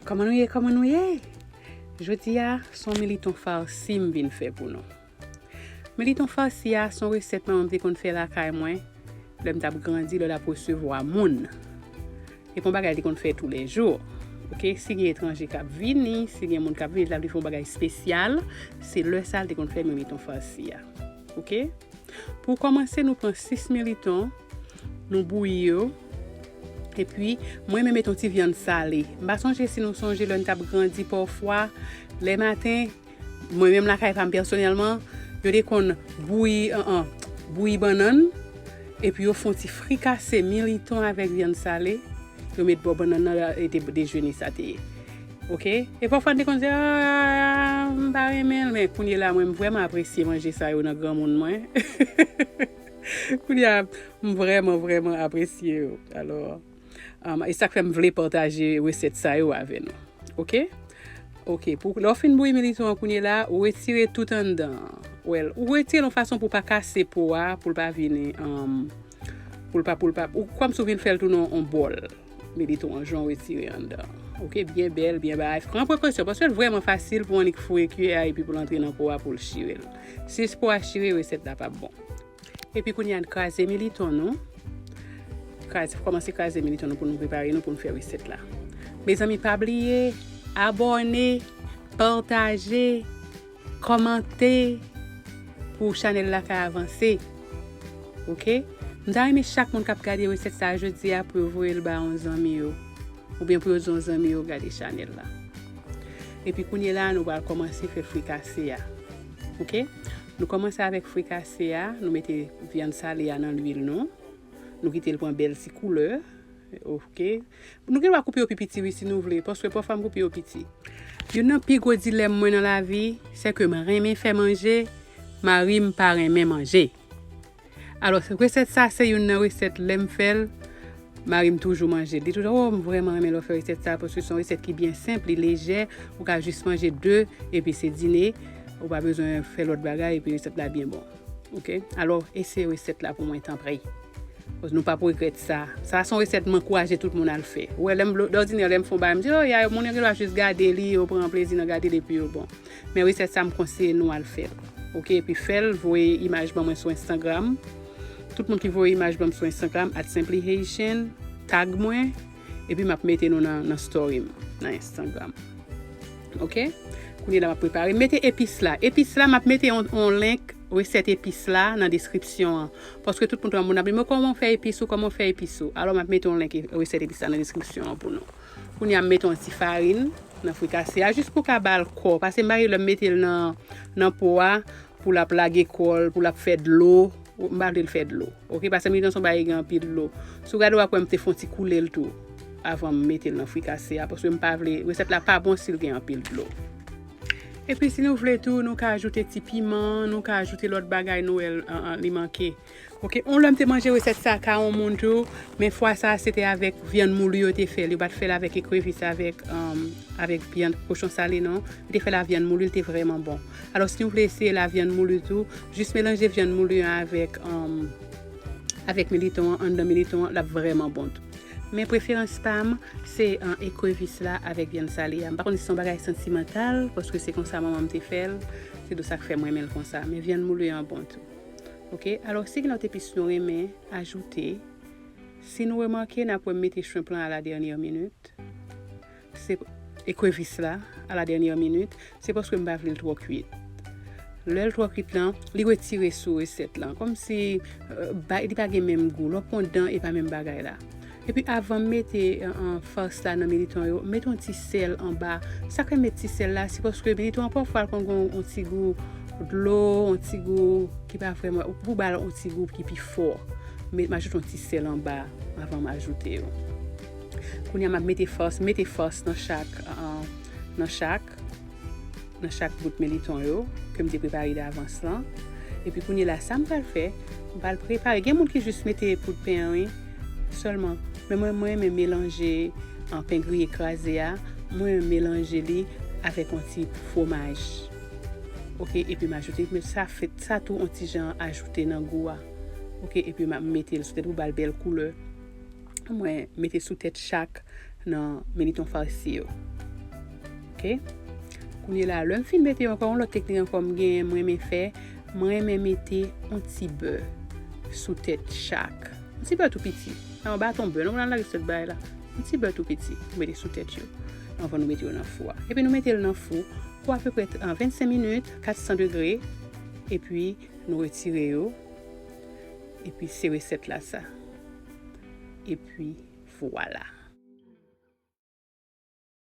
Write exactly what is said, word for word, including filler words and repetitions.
Kòman nou ye? Kòman nou ye? Jodi a, se yon militon fasi m vin fè pou nou. Militon fasi a, se yon resèt manman m te konn fè lakay mwen, lè m t ap grandi, lè l ap resevwa moun. E pa yon bagay li konn fè toulejou. Oke, si gen etranje k ap vini, si gen moun k ap vini, l ap vin fè yon bagay espesyal, se lè sa l te konn fè militon fasi a. Oke? Pou kòmanse, nou pran sis militon, nou bouyi yo. Epi, mwen renmen mete yon ti vyann sale. M pa sonje si nou sonje lè n t ap grandi pafwa, lè maten, mwen menm lakay pa m pèsonèlman, yo te konn bouyi, an, an, bouyi bannann, epi yo fè yon ti frikase militon avèk vyann sale, yo met bò bannann nan, e te dejene sa te ye. Oke? E pafwa n te konn di, "Ah, m pa renmen l," men kounye la, mwen, m vrèman apresye manje sa yo nan granmoun mwen. Kounye a, m vrèman, vrèman apresye yo. Alò, um, e sa k fè m vle pataje resèt sa yo avè nou. Oke? Oke, pou lè w fin bouyi militon an kounye la, ou retire tout anndan an. Well, ou retire l yon fason pou pa kase po a, pou l pa vini, um, pou l pa, pou l pa, ou kòmsi w vin fè l tounen yon bòl. Militon an, jan w retire anndan an. Oke, byen bèl, byen bagay. Pran prekosyon, paske l vrèman fasil pou w annik foure kiyè a epi pou l antre nan po a pou l chire l. Si po a chire, resèt la p ap bon. Epi kounye a, n kraze militon nou. Kraze, kòmanse kraze militon nou pou nou prepare nou pou n fè resèt la. Mezanmi, pa bliye, abòne, pataje, kòmante pou chanèl la ka avanse. Oke? M ta renmen chak moun k ap gade resèt sa a jodi a pou yo voye l ba yon zanmi yo. Oubyen pou yo di yon zanmi yo gade chanèl la. Epi kounye la, nou pral kòmanse fè frikase a. Oke? Nou kòmanse avèk frikase a, nou mete vyann sale a nan lwil nou. Nou kite l pran bèl ti koulè. Oke? Nou gen dwa koupe yo pi piti, wi, si nou vle, paske pafwa m koupe yo piti. Youn nan pi gwo dilèm mwen nan lavi, se ke m renmen fè manje, mari m pa renmen manje. Alò, resèt sa, se youn nan resèt, lè m fè l, mari m toujou manje l. Li toujou, "Oh, m vrèman renmen lè w fè resèt sa, paske se yon resèt ki byen senp, li lejè, ou ka jis manje de, epi se dine, ou pa bezwen fè lòt bagay, epi resèt la byen bon." Oke? Alò, eseye resèt la pou mwen, tanpri. Nou p ap regrèt sa. Sa se yon resèt m ankouraje tout moun al fè. Ou wè, lè m, dòdinè, lè m fè yon bagay, m di, "Oh, ya, moun yo gen dwa jis gade li, yo pran plezi nan gade l, epi yo bon." Men resèt sa, m konseye nou al fè l. Oke? Epi fè l, voye imaj ban mwen sou Instagram. Tout moun ki voye imaj ban m sou Instagram, at Simply Haitian, tag mwen, epi m ap mete nou nan, nan story m, nan Instagram. Oke? Kounye la, m ap prepare. Mete epis la. Epis la, m ap mete yon, yon link resèt epis la nan deskripsyon an. Paske tout moun, moun ap di, "Men kòman w fè epis ou, kòman w fè epis ou?" Alò, m ap mete yon link e, resèt epis la nan deskripsyon an pou nou. Kounye a, m mete yon ti farin nan frikase a, jis pou ka ba l kò. Paske m pa gen lè m mete l nan, nan po a, pou l ap lage kò l, pou l ap fè dlo. M pa vle l fè dlo. Oke, paske militon se yon bagay ki gen anpil dlo. Si w gade, w ap wè m te fè yon ti koule l tou avan m mete l nan frikase a, paske m pa vle, resèt la pa bon si l gen anpil dlo. Epi si nou vle tou, nou ka ajoute ti piman, nou ka ajoute lòt bagay nou wè l, an, an, li manke. Oke, yon lè m te manje resèt sa ka yon moun tou, men fwa sa se te avèk vyann mouli yo te fè l. Yo pa t fè l avèk ekrevis, avèk, um, avèk vyann kochon sale, non. Yo te fè l a vyann mouli, li te vrèman bon. Alò, si nou vle eseye l a vyann mouli tou, jis melanje vyann mouli an avèk, um, avèk militon an, anndan militon an, l ap vrèman bon tou. Men preferans pa m, se, uh, ekrevis la avèk vyann sale a. M pa konn si se yon bagay santimantal, paske se konsa manman m te fè l, se de sa k fè m renmen l konsa. Men vyann mouli an bon tou. Oke? Alò, si gen lòt epis nou renmen ajoute, si nou remake, n ap wè m mete shrimp lan a la dènyè minit. Se ekrevis la, a la dènyè minit, se paske m pa vle l twò kwit. Lè l twò kwit lan, li retire sou resèt lan. Kòmsi, euh, ba, li pa gen menm gou. Lè w pran dan, e pa menm bagay la. Epi avan m mete, euh, euh, fas la nan militon yo, m mete yon ti sèl anba. Sa k fè m met ti sèl la, se paske militon an pafwa l konn gen yon ti gou dlo, yon ti gou ki pa vrèman, pou ba l yon ti gou ki pi fò. M, m ajoute yon ti sèl anba avan m ajoute yo. Kounye a m ap mete fas, mete fas nan chak, euh, nan chak, nan chak bout militon yo ke m te prepare davans lan. Epi kounye la, sa m pral fè, m pral prepare. Gen moun ki jis mete poud pen an, wi, sèlman. Men mwen, mwen renmen melanje, euh, pen griye kraze a, mwen melanje li avèk yon ti fwomaj. Oke, epi m ajoute, men sa fè, sa tou yon ti jan ajoute nan gou a. Oke, epi m ap mete l sou tèt pou ba l bèl koulè. Mwen mete sou tèt chak nan militon fasi yo. Ok. Kounye la, lè m fin mete yo ankò, yon lòt teknik ankò m genyen, mwen renmen fè, mwen renmen mete yon ti bè sou tèt chak. Yon ti bè tou piti. Nan yon baton bè, nou nan lari sèt bay la. Yon ti bè tou piti, nou mete sou tèt yo. Anvan nou mete yo nan fou a. Epi nou mete l nan fou pou apeprè vennsenk minit, kat san degre. Epi nou retire yo. Epi se resèt la sa. Epi vwala.